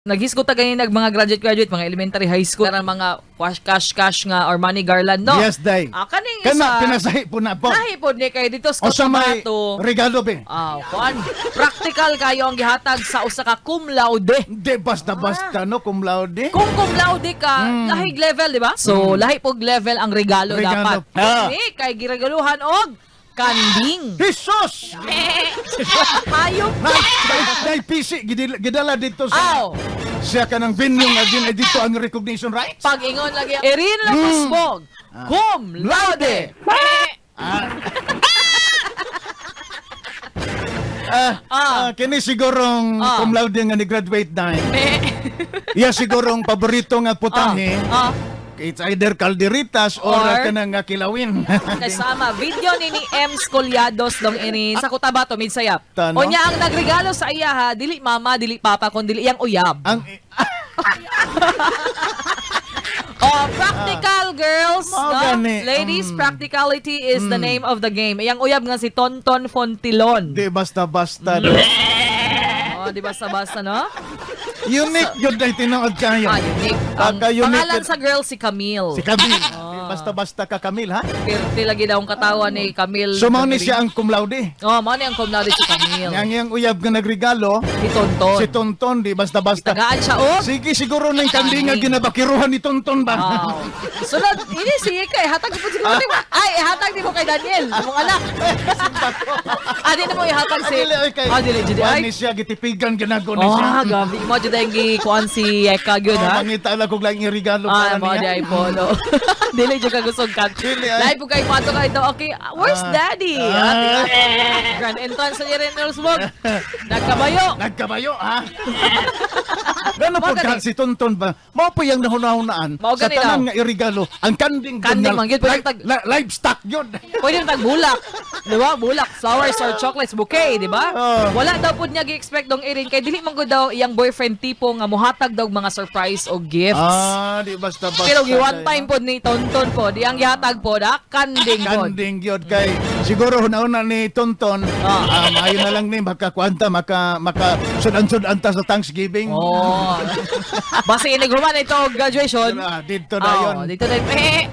Naghisgot ta gani nag mga graduate graduate, mga elementary, high school, karang mga cash cash cash nga or money garland, no? Yes, day. Ah, kaning Kana isa pinasahi po na po. Nahi pod ni kay dito sa O sa may Cotabato. regalo be. Ah, kuan. Practical kayo ang gihatag sa usa ka cum laude. Hindi basta-basta no, cum laude. Kung cum laude ka, lahig level, di ba? So, lahi pog level ang regalo, Regalo. dapat. Ah. Ni kay giregaluhan og kanding. Jesus! Hayop. Nay, nay, PC, gidala dito sa Aw, siya ka ng venue nga din ay dito ang recognition rights. Pag-ingon lagi Erin Lopez, cum laude. Ah, Ah. ah, kini sigurong cum laude nga ni graduate na. Iya sigurong paborito nga putahe. It's either calderitas or, kanang nga kilawin. Kasama video ni M. Scoliados dong ini sa Cotabato midsayap. Ta, no? Unya ang nagregalo sa iya ha, dili mama, dili papa, kun dili iyang uyab. Ang Oh, practical girls, Mao no? gani. Ladies, practicality is the name of the game. Iyang uyab nga si Tonton Fontilon. Di basta-basta, no? Oh, di basta-basta, no? Unique yun ay tinuod kayo. Ah, unique. Ang Pagka-unique pangalan yun- sa girl si Camille. Si Camille. Di basta-basta ka, Camille, ha? Pirti lagi daw ang katawa ni Camille. So mao ni siya ang cum laude. Oh, mao ni ang cum laude si Camille. Yang iyang uyab nga nagregalo, Si Tonton. si Tonton, di basta-basta. Tagaan siya, oh. Sige, siguro ning kanding nga ginabakiruhan ni Tonton ba? Wow. Sunod, ini si Ika, ihatag po siguro nimo. Ay, ihatag nimo kay Daniel, imong anak. Ah, di na mo ihatag si. Dili, ay, kay. Ah, dili, jud Kuan ay. ni siya gitipigan ginago ni Oh, siya. gabi mo jud ang gikuan si Eka gyud Oh, ha. mangita lang kog lang regalo Ah, para mo di niya. ay po, no. Dili jud ka gusog ka. Dili, ay. Lahi po kay pato ka ito. Okay, ah, where's daddy? Ah. Ah, grand entrance sa Irene Rosbog. Nagkabayo. Nagkabayo, ha? Gano Mao po ka gani. si Tonton ba? Mao po yung nahunahunaan Mao sa gani tanan daw. nga irigalo. Ang kanding Kanding man gyud, pwede livestock yun. Pwede na tag bulak. Di ba? Bulak, flowers or chocolates bouquet, di ba? Oo. Wala daw pud niya gi-expect dong Erin kay dili man gud daw iyang boyfriend tipo nga mohatag daw mga surprise o gifts. Ah, di basta-basta. Pero gi one day, time pod ni Tonton pod, iyang gihatag pod, ah, kanding pod. Kanding yun kay siguro hunahuna ni Tonton, ah, maayo na lang ni makakuanta maka maka sudan-sudan ta sa Thanksgiving. Oh. Basta inighuman ito graduation. Ah, dito na Oh, yun. dito na. Eh.